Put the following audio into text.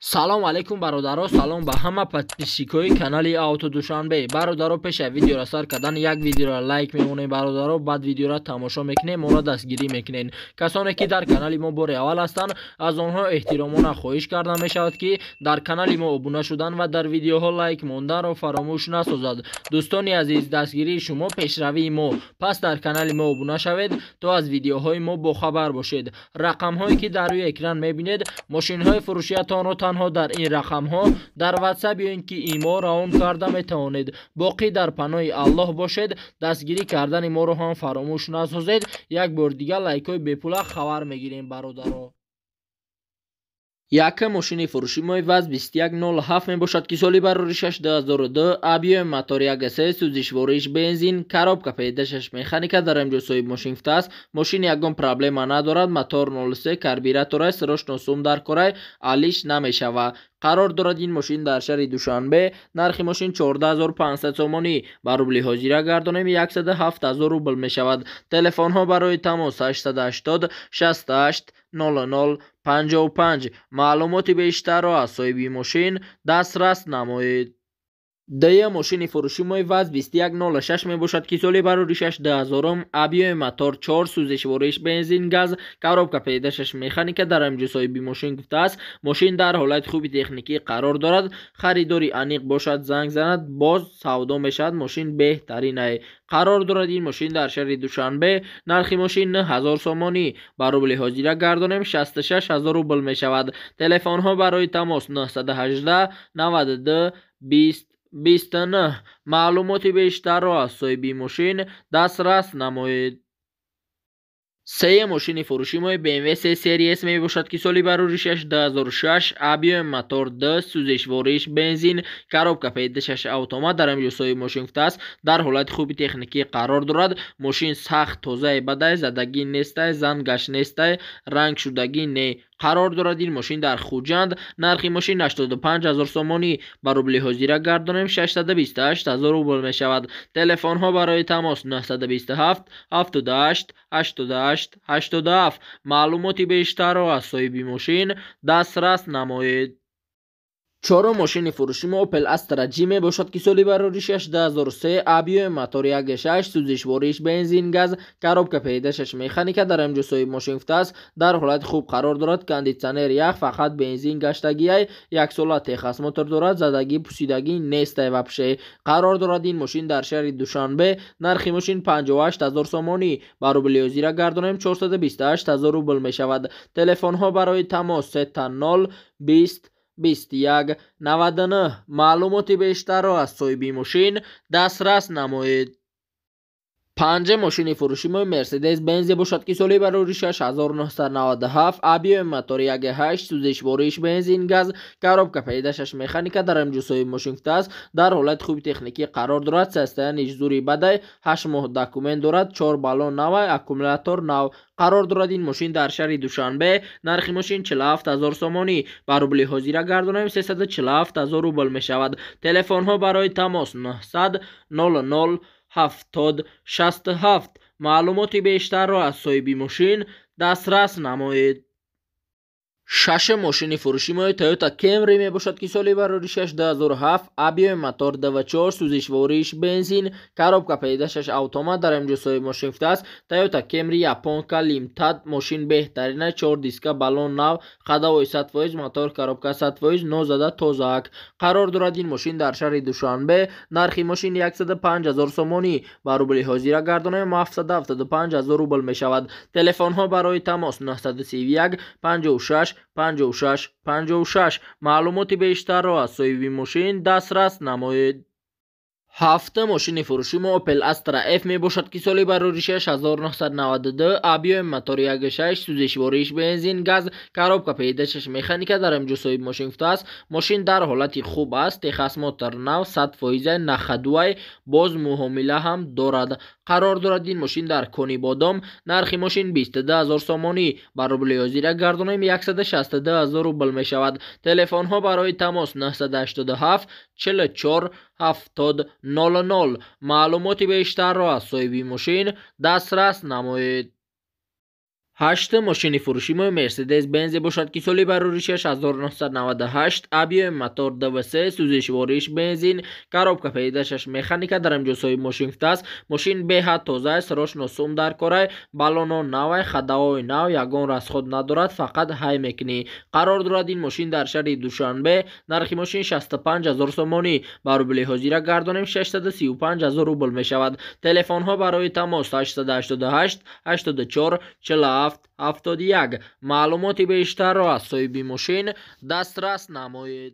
Салом алейкум, бародаро, салом ба ҳама подписчикои канали Авто Душанбе. Бародаро, пеша видеоро сар кардан як видеоро лайк мемонем, бародаро, баъд видеоро тамошо мекунем, моро дастгирӣ мекунем. Касоне ки дар канали мо бори аввал ҳастанд, аз онҳо эҳтиромона хоҳиш карда мешавад, ки дар канали мо обуна шудан ва дар видеоҳо лайк монданро фаромӯш насозад. Дӯстони азиз, дастгирии шумо пешравии мо. Пас дар канали мо обуна шавед, то аз видеоҳои мо бохабар бошед. Рақамҳое ки дар рӯи экран мебинед, мошинҳои фурӯшиятонро танҳо дар ин рақамҳо дар WhatsApp ё ин ки имо равон карда метавонед. Боқӣ дар паноҳи Аллоҳ бошед, дастгирӣ кардани моро ҳам фаромӯш насозед. Як бор дига лайкҳои бепула хабар мегирем, бародаро. Якум мошини фурӯши мои ВАЗ 2107 мебошад, ки соли бароришаш 2002, объёми мотор 1,3, сӯзишвориш бензин, коробка П6 механика. Дар инҷо соҳиб мошин гуфтааст, мошин ягон проблема надорад, мотор 03, карбюраторай, срочно сум дар корай, алиш намешава. Қарор дорад ин мошин дар шаҳри Душанбе. Нархи мошин 14 500 сомонӣ, ба рубли ҳозира гардонем, 107 000 рубл мешавад. Телефонҳо барои тамос 880 68 00 55. Маълумоти бештарро аз соҳиби мошин дастрас намоед. Дуюм мошини фурӯши мои ВАЗ 2106 мебошад, ки соли бароришаш 2000, объёми мотор 4, сӯзишвориш бензин газ, коробка П6 механика. Дар инҷо соҳиби мошин гуфтааст, мошин дар ҳолати хуби техникӣ қарор дорад, харидори аниқ бошад, занг занад, боз савдо мешавад, мошин беҳтаринае. Қарор дорад ин мошин дар шаҳри Душанбе. Нархи мошин 9000 сомонӣ, ба рубли ҳозира гардонем, 66 000 рубл мешавад. Телефонҳо барои тамос 918 92 20 29. Маълумоти бештарро аз соҳиби мошин дастрас намоед. Сеюм мошини фурӯши мои BMW 3 Series мебошад, ки соли бароришаш 2006, объёми мотор 2, сӯзишвориш бензин, коробка П6 автомат. Дар инҷо соҳиби мошин гуфтааст, дар ҳолати хуби техникӣ қарор дорад, мошин сахт тозаи бадай, задагӣ нестай, зангаш нестай, ранг шудагӣ не. Қарор дорад ин мошин дар Хуҷанд. Нархи мошин 85 000 сомонӣ, ба рубли ҳозира гардонем, 628 000 рубл мешавад. Телефонҳо барои тамос 927 78 88 87. Маълумоти бештарро аз соҳиби мошин дастрас намоед. Чорум мошини фурӯши мо Opel Astra J мебошад, ки соли бароришаш 2003, объёми мотор 1,6, сӯзишвориш бензин газ, коробка П6 механика. Дар инҷо соҳиби мошин гуфтааст, дар ҳолати хуб қарор дорад, кондитсионер ях, фақат бензин гаштагиай, яксола техосмотр дорад, задагӣ пусидагӣ нестай вообще. Қарор дорад ин мошин дар шаҳри Душанбе. Нархи мошин 58 000 сомонӣ, ба рубли ҳозира гардонем, 428 000 рубл мешавад. Телефонҳо барои тамос 000 20 21 99. Маълумоти бештарро аз соҳиби мошин дастрас намоед. Панҷум мошини фурӯши мо Мерседес Бенз бошад, ки соли бароришаш 1997, объёми мотор 1,8, сӯзишвориш бензин газ, коробка П6 механика. Дар инҷо соҳиби мошин гуфтааст, дар ҳолати хуби техникӣ қарор дорад, состояниш зури бадай, 8 моҳ документ дорад, 4 баллон навай, аккумулятор нав. Қарор дорад ин мошин дар шаҳри Душанбе. Нархи мошин 47 000 сомонӣ, ба рубли ҳозира гардонем, 347 000 рубл мешавад. Телефонҳо барои тамос 900 00 70 67. Маълумоти бештарро аз соҳиби мошин дастрас намоед. Шашум мошини фурӯши мои Toyota Camry мебошад, ки соли бароришаш 2007, объёми мотор 2,4, сӯзишвориш бензин, коробка П6 автомат. Дар инҷо соҳиби мошин гуфтааст, Toyota Camry японка лимтад, мошин беҳтарина, 4 диска, баллон нав, ходовой 100%, мотор, коробка 100%, нозада тозаак. Қарор дорад ин мошин дар шаҳри Душанбе. Нархи мошин 105 000 сомонӣ, ба рубли ҳозира гардонем, 775 000 рубл мешавад. Телефонҳо барои тамос 931 56 56 56. Маълумоти бештарро аз соҳиби мошин дастрас намоед. Ҳафтум мошини фурӯши мо Opel Astra F мебошад, ки соли бароришаш 1992, объёми мотор 1,6, сӯзишвориш бензин газ, коробка П6 механика. Дар инҷо соҳиби мошин гуфтааст, мошин дар ҳолати хуб аст, техосмотр нав, 100 фоиза, на ходовой, боз муомила ҳам дорад. Қарор дорад ин мошин дар Конибодом. Нархи мошин 22 000 сомонӣ, ба рубли ҳозира гардонем, 162 000 рубл мешавад. Телефонҳо барои тамос 987 44 70 00. Маълумоти бештарро аз соҳиби мошин дастрас намоед. Ҳаштум мошини фурӯши мо Мерседес Бензе бошад, ки соли бароришаш 1998, объёми мотор 2,3, сӯзишвориш бензин, коробка ПД-шаш механика. Дар инҷо соҳиби мошин гуфтааст, мошин беҳад тоза, срочно сум дар корай, баллоно навай, ходовой нав, ягон расход надорад, фақат ҳай мекунӣ. Қарор дорад ин мошин дар шаҳри Душанбе. Нархи мошин 65 000 сомонӣ, ба рубли ҳозира гардонем 635 000 рубл мешавад. Телефонҳо барои тамос 888 84 47 71. Маълумоти бештарро аз соҳиби мошин дастрас намоед.